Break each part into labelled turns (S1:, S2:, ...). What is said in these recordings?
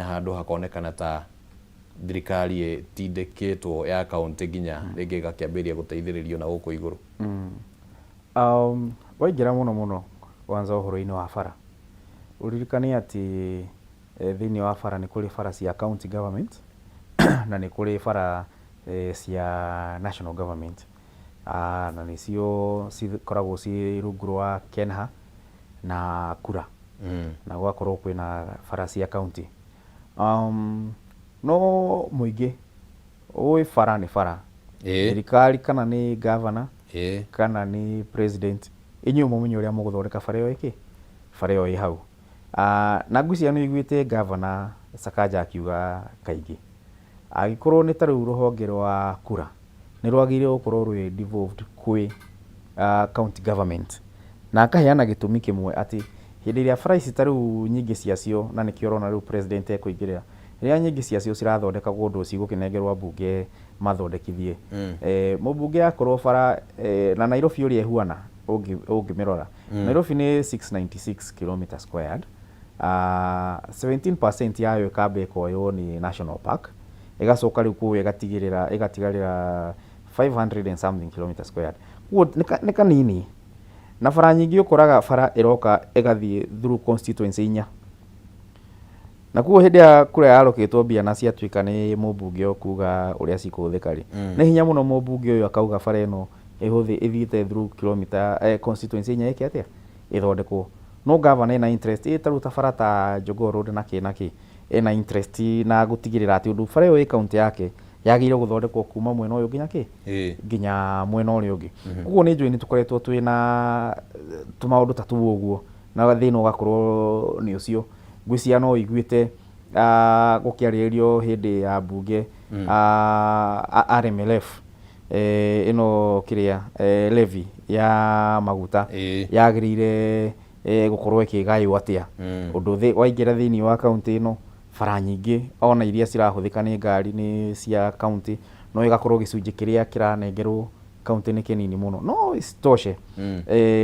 S1: Handũ hakonekana ta thirikari ĩtindĩkĩtwo ya kaunti nginya rĩngĩ ĩgakĩambĩrĩria gũteithĩrĩrio na gũkũ igũrũ.
S2: Waingĩra mũno mũno kwanza ũhoro-inĩ wa bara, ũririkane atĩ thĩinĩ wa bara nĩ kũrĩ bara cia county government na nĩ kũrĩ bara cia national government, na nĩcio cikoragwo ciĩ rungu rwa KENHA na KURA, na gũgakorwo kwĩna bara cia county. No mũingĩ ũĩ bara nĩ bara, thirikari kana nĩ governor kana nĩ president, inyuĩ mũmenye ũrĩa mũgũthondeka bara ĩyo ĩkĩ bara ĩyo ĩ hau. Na ngwĩciria nĩ ũiguĩte Governor Sakaja akiuga kaingĩ, angĩkorwo nĩ ta rĩu rũhonge rwa KURA nĩ rwagĩrĩire gũkorwo rwĩ devolved kwĩ county government, na akaheana gĩtũmi kĩmwe atĩ hĩndĩ ĩrĩa bara ici ta rĩu nyingĩ ciacio, na nĩkĩo ũrona rĩu president ekũingĩrĩra, rĩrĩa nyingĩ ciacio cirathondekagwo ũndũ cigũkĩnengerwo ambunge mathondekithie, mũmbunge akorwo bara na Nairobi ũrĩa ĩhuana ũngĩmĩrora, Nairobi nĩ 696 kilometer squared, 17% yayo ĩkamba ĩkoywo nĩ national park, ĩgacoka rĩu kũu ĩgatigĩrĩra ĩgatigarĩra 500 and something kilometer squared. Koguo nĩ kanini, na bara nyingĩ ũkoraga bara ĩroka ĩgathiĩ through constituency inya, na koguo hĩndĩ ya kura yarũkĩtwo mbia na ciatuĩka nĩ mũmbunge ũkuga ũrĩa cikũhũthĩka rĩ, nĩ hinya mũno mũmbunge ũyũ akauga bara ĩno ĩhũthĩ ĩthiĩte through kilomita constituency inya ĩke atĩa, ĩthondekwo. No governor ena interest ĩ tarĩu ta bara ta Jogoo Road na kĩ na kĩ, ena interest na gũtigĩrĩra atĩ ũndũ bara ĩyo ĩ kaunti yake yagĩrĩirwo gũthondekwo kuma mwena ũyũ nginya kĩ, nginya mwena ũrĩa ũngĩ. Koguo nĩ njũĩ nĩ tũkoretwo twĩna tũmaũndũ ta tũu ũguo, na thĩna ũgakorwo nĩ ũcio. Ngwĩciria no ũiguĩte gũkĩarĩrĩrio hĩndĩ ya mbunge, RMLF, ĩno kĩrĩa levy ya maguta yagĩrĩire gũkorwo ĩkĩgaywo atĩa, ũndũ waingĩra thĩinĩ wa kaunti ĩno, bara nyingĩ ona iria cirahũthĩka nĩ ngari nĩ cia kaunti, no ĩgakorwo gĩcunjĩ kĩrĩa kĩranengerwo kaunti nĩ kĩnini mũno. No isitoshe,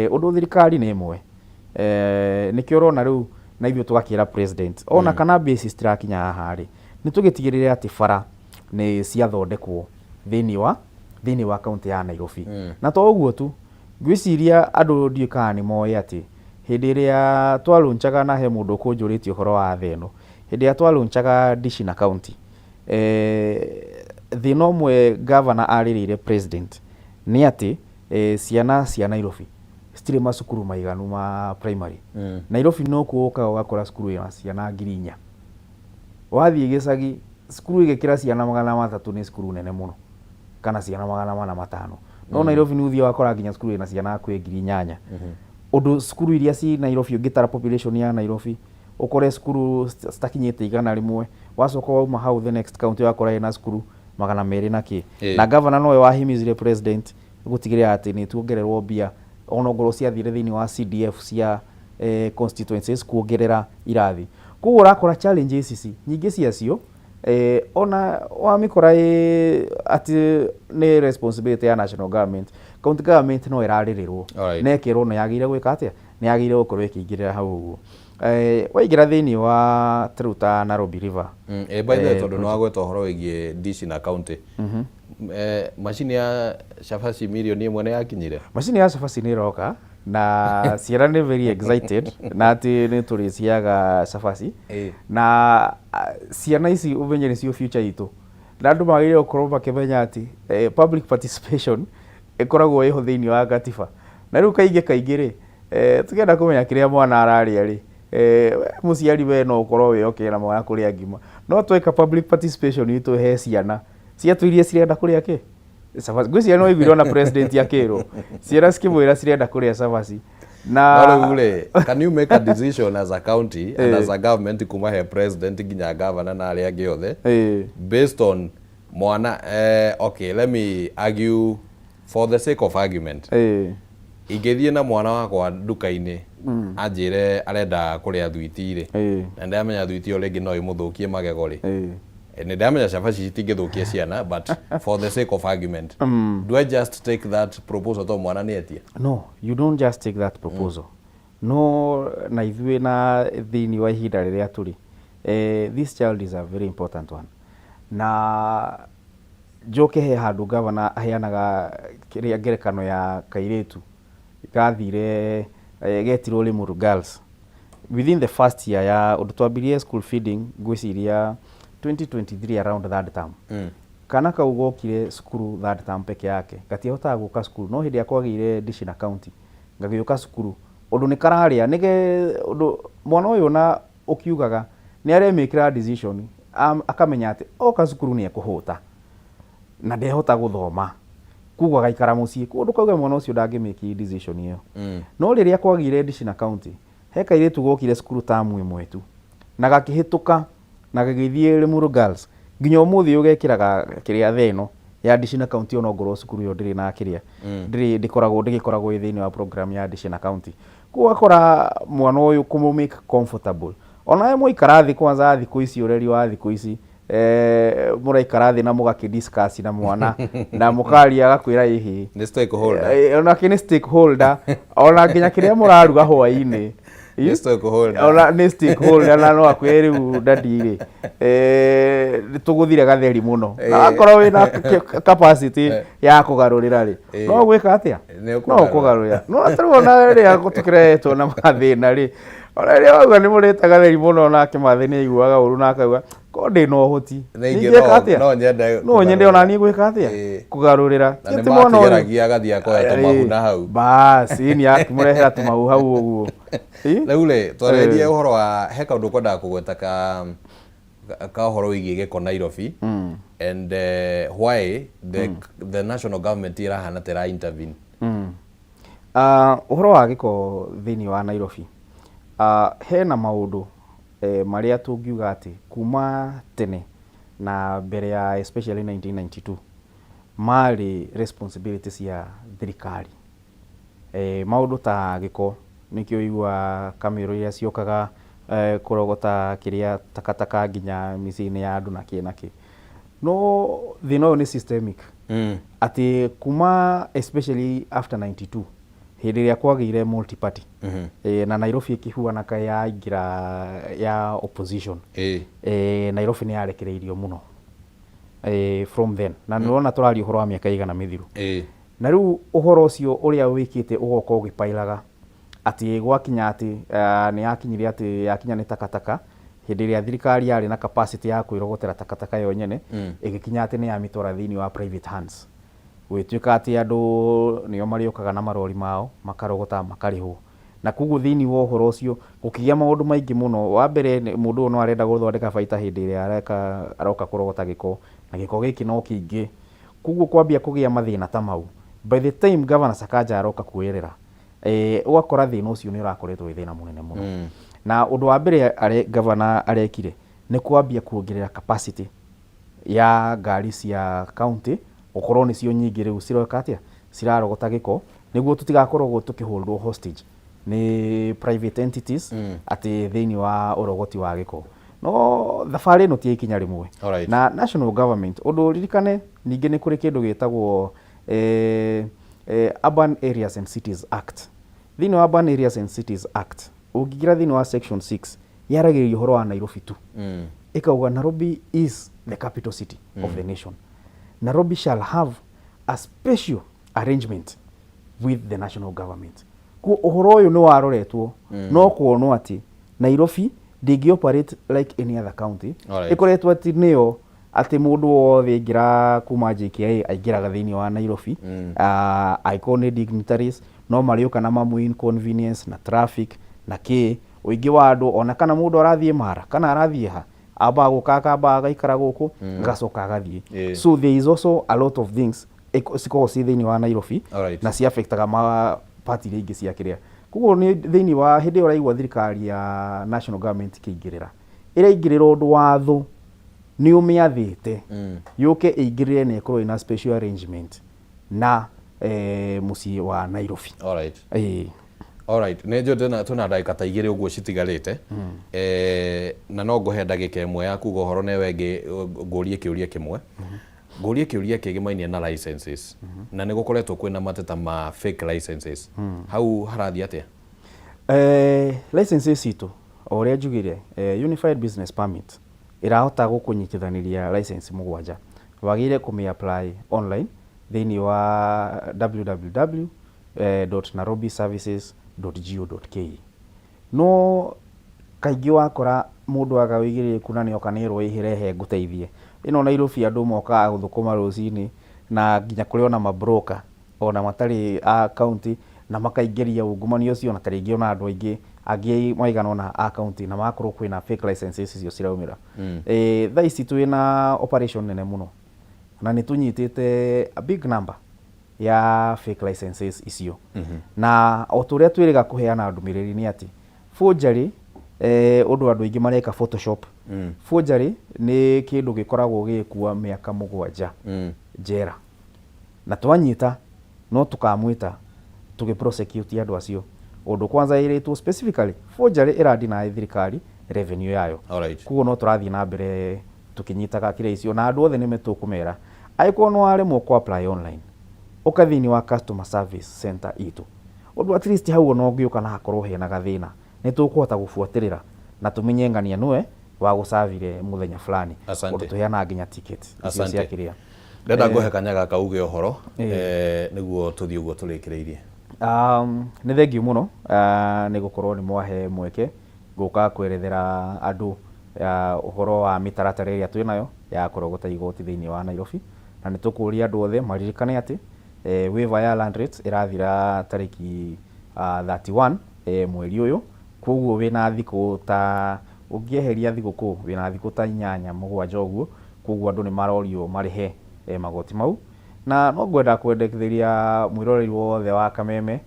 S2: ũndũ thirikari nĩ ĩmwe, nĩkĩo ũrona rĩu na ithuĩ tũgakĩra president ona kana mbia ici citirakinya haha rĩ, nĩ tũgĩtigĩrĩre atĩ bara nĩ ciathondekwo thĩinĩ wa kaunti ya Nairobi. Na to ũguo tu, ngwĩciria andũ ndiũĩ kana nĩ moĩ atĩ hĩndĩ ĩrĩa twalaunchaga, na he mũndũ ũkũnjũrĩtie ũhoro wa thĩ ĩno, hĩndĩ ĩrĩa twalaunchaga Dishi na county, thĩna ũmwe governor arĩrĩire president nĩ atĩ ciana cia Nairobi citirĩ macukuru maiganu ma primary. Nairobi no kuo ũkaga ũgakora cukuru ĩna ciana 4,000. Wathiĩ gĩcagi, cukuru ĩgĩkĩra ciana 300 nĩ cukuru nene mũno, kana ciana 405. No Nairobi nĩ ũthiaga ũgakora nginya cukuru ĩna ciana hakuhĩ 8,000, ũndũ cukuru iria ci Nairobi, ũngĩtara population ya Nairobi, ũkore cukuru citakinyĩte 100. Wacoka wauma hau, the next county ũgakora ĩna cukuru 200 na kĩ. Na governor nowe wahimizire president gũtigĩrĩra atĩ nĩ tuongererwo mbia, ona ongorwo ciathire thĩinĩ wa CDF cia constituencies kuongerera irathi. Koguo ũrakora challenges ici nyingĩ ciacio, ona wamĩkora ĩ atĩ nĩ responsibility ya national government, county government no ĩrarĩrĩrwo na ĩkerwo nĩ yagĩrĩire gwĩka atĩa, nĩ yagĩrĩire gũkorwo ĩkĩingĩrĩra hau ũguo. Waingĩra thĩinĩ wa tarĩu ta Nairobi River
S1: By the way, tondũ nĩ wagweta ũhoro wĩgiĩ dishi na county, macini ya cabaci mirioni 1 nĩ yakinyire?
S2: Macini ya cabaci nĩ ĩroka, na ciana nĩ very excited na atĩ nĩ tũrĩciaga cabaci. Na ciana ici ũmenye nĩcio future itũ, na andũ magĩrĩire gũkorwo makĩmenya atĩ public participation ĩkoragwo ĩho thĩinĩ wa gatiba. Na rĩu kaingĩ kaingĩ rĩ, tũkĩenda kũmenya kĩrĩa mwana ararĩa rĩ, mũciari we no ũkorwo wĩ okay na mwana kũrĩa ngima, no tweka public participation itũ he ciana ciatũ iria cirenda kũrĩa kĩ cabaci. Ngwĩciria no iguire ona president akĩrwo ciana cikĩmwĩra cirenda kũrĩa cabaci na
S1: No rĩu rĩ, can you make a decision as a county and as a government, kuma he president nginya governor na arĩa angĩ othe, based on mwana? Okay, let me argue for the sake of argument. Ingĩthiĩ na mwana wakwa nduka-inĩ, anjĩre arenda kũrĩa thwiti rĩ, na ndamenya thwiti ĩyo rĩngĩ no ĩmũthũkie magego rĩ, nĩ ndamenya cabaci citingĩthũkia ciana, but for the sake of argument, do I just take that proposal to mwana nĩ etia?
S2: No, you don't just take that proposal. No na ithuĩ na thĩinĩ wa ihinda rĩrĩa tũrĩ This child is a very important one. Na njoke he handũ gavana aheanaga kĩrĩa ngerekano ya kairĩtu gathire, getirwo Limuru Girls. Within the first year ya ũndũ twambirie school feeding, ngwĩciria 2023 around third term, kana kau gokire cukuru third term peke yake, gatiahotaga gũka cukuru, no hĩndĩ ĩrĩa kwagĩire dishi na county gagĩũka cukuru, ũndũ nĩ kararĩa nĩge ũndũ mwana ũyũ na ũkiugaga nĩ aremĩkĩra decision, akamenya atĩ oka cukuru nĩ ekũhũta na ndehota gũthoma, koguo agaikara mũciĩ. Koguo ndũkauge mwana ũcio ndangĩmĩki decision ĩyo. No rĩrĩa kwagĩire dishi na county, he kairĩtu gokire cukuru tamu ĩmwe tu na gakĩhĩtũka na gagĩthiĩ Limuru Girls, nginya ũmũthĩ ũyũ gekĩraga kĩrĩa theno ya dishi na county, ona ongorwo cukuru ĩyo ndĩrĩ na kĩrĩa, ndĩrĩ ndĩkoragwo ndĩgĩkoragwo ĩ thĩinĩ wa program ya dishi na county. Koguo ũgakora mwana ũyũ kũmũ make comfortable, onawe mwaikara thĩ kwanza thikũ ici, ũreri wa thikũ ici, mũraikara thĩ na mũgakĩ discuss na mwana na mũkaria, agakwĩra ĩhĩ.
S1: Nĩ stakeholder.
S2: Onake nĩ stakeholder, ona nginya kĩrĩa mũraruga hwaĩ-inĩ.
S1: Nĩ stakeholder.
S2: Ona nĩ stakeholder, na no akwĩre rĩu daddy rĩ, nĩ tũgũthire gatheri mũno, na akorwo wĩna capacity ya kũgarũrĩra rĩ, no gwĩka atĩa?
S1: Nĩ
S2: No
S1: ũkũgarũra.
S2: ũkũgarũrĩra. No tarĩu ona rĩrĩa tũkĩrehetwo na mathĩna rĩ, ona rĩrĩa wauga nĩ mũrĩte gatheri mũno, nake mathĩ nĩ aiguaga ũru na akauga ko ndĩ na ũhoti
S1: Nĩ ingĩ
S2: ingĩka atĩa?
S1: No nyende
S2: No nyende ona niĩ gwĩka atĩa? Kũgarũrĩra.
S1: Na
S2: Ti
S1: nĩ
S2: atĩ mwana ũyũ
S1: makĩgeragia agathiĩ akoya tũmahu na hau.
S2: Bas, ĩni akĩmũrehera tũmahu hau ũguo. Ĩ?
S1: Rĩu rĩ, twarĩrĩrie ũhoro wa he kaũndũ kwendaga kũgweta ka ũhoro wĩgiĩ gĩko Nairobi and why the national government ĩrahana ta ĩra intervene.
S2: Ũhoro wa gĩko thĩinĩ wa Nairobi, hena maũndũ marĩa tũngiuga atĩ kuma tene na mbere ya especially 1992 marĩ responsibility cia thirikari. Maũndũ ta gĩko, nĩkĩo ũiguaga kamĩro iria ciokaga kũrogota kĩrĩa takataka nginya mĩciĩ-inĩ ya andũ na kĩ na kĩ. No thĩna ũyũ nĩ systemic, atĩ kuma especially after 92, hĩndĩ ĩrĩa kwagĩire multi party, na Nairobi ĩkĩhuana ka yaingĩra ya opposition, Nairobi nĩ yarekereirio mũno from then, na nĩũrona tũraria ũhoro wa mĩaka igana mĩthiru. Na rĩu ũhoro ũcio ũrĩa wĩkĩte ũgoka ũgĩpailaga atĩ gwakinya atĩ nĩ yakinyire atĩ yakinya nĩ takataka, hĩndĩ ĩrĩa thirikari yarĩ na capacity ya kwĩrogotera takataka yo nyene, ĩgĩkinya atĩ nĩ yamĩtwara thĩinĩ wa private hands, gũgĩtuĩka atĩ andũ nĩo marĩũkaga na marori mao makarogota makarĩhwo. Na koguo thĩinĩ wa ũhoro ũcio gũkĩgĩa maũndũ maingĩ mũno. Wa mbere, mũndũ ũyũ no arenda gũthondeka baita hĩndĩ ĩrĩa areka aroka kũrogota gĩko, na gĩko gĩkĩ no kĩingĩ, koguo kwambia kũgĩa mathĩna ta mau. By the time Governor Sakaja aroka kuoyerera, ũgakora thĩna ũcio nĩ ũrakoretwo wĩ thĩna mũnene mũno. Na ũndũ wa mbere governor arekire nĩ kwambia kuongerera capacity ya ngari cia county, gũkorwo nĩcio nyingĩ rĩu ciroka atĩa, cirarogota gĩko, nĩguo tũtigakoragwo tũkĩholdwo hostage nĩ private entities atĩ thĩinĩ wa ũrogoti wa gĩko. No thabarĩ ĩno ti ya ikinya rĩmwe. Na national government, ũndũ ũririkane ningĩ nĩ kũrĩ kĩndũ gĩtagwo Urban Areas and Cities Act. Thĩinĩ wa Urban Areas and Cities Act, ũngĩingĩra thĩinĩ wa section 6, yaragĩrĩria ũhoro wa Nairobi tu. Ĩkauga Nairobi is the capital city of the nation. Nairobi shall have a special arrangement with the national government. Kuo ũhoro ũyũ nĩ waroretwo, no kuonwo atĩ Nairobi ndĩngĩ operate like any other county. Ĩkoretwo atĩ nĩyo atĩ mũndũ wothe aingĩra kuma JKIA aingĩraga thĩinĩ wa Nairobi, angĩkorwo nĩ dignitaries no marĩũka na mamu inconvenience na traffic na kĩ ũingĩ wa andũ, ona kana mũndũ arathiĩ Mara kana arathiĩ ha, ambaga gũka akamba agaikara gũkũ, agacoka agathiĩ. So there is also a lot of things cikoragwo ciĩ thĩinĩ wa Nairobi na ciaffectaga ma part iria ingĩ cia kĩrĩa. Koguo nĩ thĩinĩ wa hĩndĩ ĩyo ũraigua thirikari ya national government ĩkĩingĩrĩra, ĩraingĩrĩra ũndũ watho nĩ ũmĩathĩte yũke ĩingĩrĩre na ĩkorwo ĩna special arrangement na mũciĩ wa Nairobi. Ĩĩ.
S1: Alright, nĩ njũĩ twĩna ndagĩka ta 2 ũguo citigarĩte, na no ngũhe ndagĩka 1 ya kuga ũhoro na ĩyo ĩngĩ ngũrie kĩũria kĩmwe, ngũrie kĩũria kĩgĩmainie na licenses, na nĩ gũkoretwo kwĩna mateta ma fake licenses. Hau harathiĩ atĩa?
S2: Licenses citũ O ũrĩa njugire, unified business permit ĩrahota gũkũnyitithanĩria license mũgwanja. Wagĩrĩire kũmĩ apply online thĩinĩ wa www.nairobiservices.go.ke. No kaingĩ wakora mũndũ aga wĩigĩrĩrĩku na nĩoka nĩerwo ĩhĩrehe ngũteithie. Ĩno Nairobi andũ mokaga gũthũkũma rũcinĩ na nginya kũrĩ ona mabroka ona matarĩ a county na makaingĩria ungumania ũcio, na tarĩngĩ ona andũ aingĩ angĩ maigana ũna a county, na magakorwo kwĩna fake licenses icio ciraumĩra. Thaa ici twĩna operation nene mũno na nĩ tũnyitĩte a big number ya fake licenses icio. Na o ta ũrĩa twĩrĩga kũheana ndũmĩrĩri nĩ atĩ forgery, ũndũ andũ aingĩ mareka photoshop, forgery nĩ kĩndũ gĩkoragwo gĩgĩkua mĩaka 7 njera, na twanyita no tũkamwĩta tũgĩ prosecute andũ acio. Ũndũ kwanza ĩrĩtwo specifically forgery ĩra deny thirikari revenue yayo. Koguo no tũrathiĩ na mbere tũkĩnyitaga kĩrĩa icio, na andũ othe nĩ tũkũmera angĩkorwo nĩ waremwo kũ apply online, ũka thĩinĩ wa customer service center itũ, ũndũ at least hau ona ũngĩũka na hakorwo hena gathĩna, nĩ tũkũhota gũbuatĩrĩra na tũmenye ng'ania nĩwe wagũcavire mũthenya fulani.
S1: Asante.
S2: Ũndũ tũheanaga nginya ticket icio
S1: Asante.
S2: cia kĩrĩa.
S1: Ndenda ngũhe kanya gaka uge ũhoro, nĩguo tũthiĩ ũguo tũrĩkĩrĩirie.
S2: Nĩ thengiũ mũno, nĩ gũkorwo nĩ mwahe mweke gũka kwerethera andũ ũhoro wa mĩtaratara ĩrĩa twĩnayo ya kũrogota igoti thĩinĩ wa Nairobi, na nĩ tũkũria andũ othe maririkane atĩ waiver ya land rates ĩrathira tarĩki 31 mweri ũyũ. Koguo wĩna thikũ ta ũngĩeheria thigũkũ, wĩna thikũ ta 8 7 ũguo. Koguo andũ nĩ marorio marĩhe magoti mau, na no ngwenda kwendekithĩria mwĩroreri wothe wa Kameme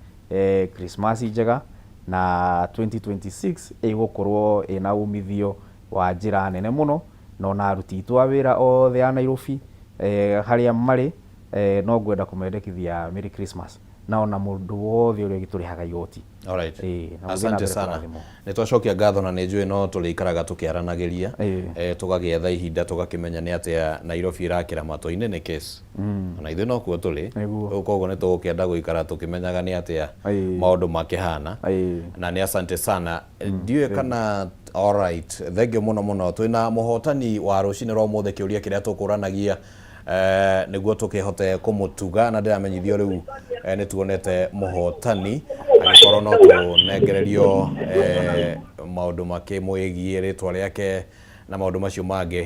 S2: Christmas njega, na 2026 ĩgũkorwo ĩna umithio wa njĩra nene mũno, na ona aruti aitũ a wĩra othe a Nairobi, harĩa marĩ, no ngwenda kũmendekithia Merry Christmas, na ona mũndũ wothe ũrĩa ũgĩtũrĩhaga igoti.
S1: Alright.
S2: Ĩĩ, na mũthiĩ na
S1: Asante
S2: mbere
S1: sana.
S2: kũrathimwo.
S1: Nĩ twacokia ngatho, na nĩ njũĩ no tũrĩikaraga tũkĩaranagĩria, tũgagĩetha ihinda tũgakĩmenya nĩ atĩa Nairobi ĩrakĩra matũ-inĩ nĩ case. Ona ithuĩ no kuo tũrĩ.
S2: Nĩguo.
S1: Rĩu koguo nĩ tũgũkĩenda gũikara tũkĩmenyaga nĩ atĩa maũndũ makĩhana. Na nĩ asante sana. Ndiũĩ kana alright, thengio mũno mũno. Twĩna mũhotani wa rũcinĩ rwa ũmũthĩ, kĩũria kĩrĩa tũkũranagia, nĩguo tũkĩhote kũmũtuga, na ndĩramenyithio rĩu, nĩ tuonete mũhotani. Angĩkorwo no tũnengererio maũndũ makĩmwĩgiĩ, rĩtwa rĩake na maũndũ macio mangĩ.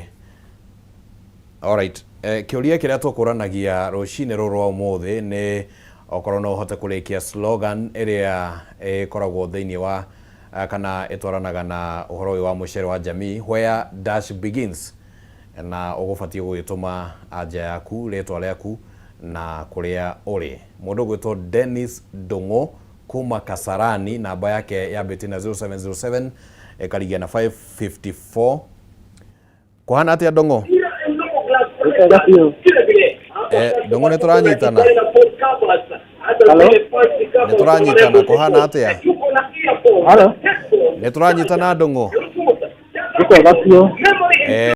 S1: Alright. Kĩũria kĩrĩa tũkũranagia rũcinĩ rũrũ rwa ũmũthĩ nĩ okorwo no ũhote kũrĩkia slogan ĩrĩa ĩkoragwo thĩinĩ wa kana ĩtwaranaga na ũhoro ũyũ wa mũcere wa jamii, "Where dash begins", na ũgũbatiĩ gũgĩtũma anja yaku, rĩtwa rĩaku na kũrĩa ũrĩ. Mũndũ ũgwĩtwo Dennis Ndung'u kuma Kasarani, namba yake yambĩtie na 0707 ĩkarigia na 554. Kũhana atĩa, Ndung'u?
S3: Wega biũ.
S1: Ndung'u, nĩ tũranyitana?
S3: Halo?
S1: Nĩ tũranyitana? Kũhana atĩa?
S3: Halo?
S1: Nĩ tũranyitana, Ndung'u?
S3: Nĩ kwega biũ.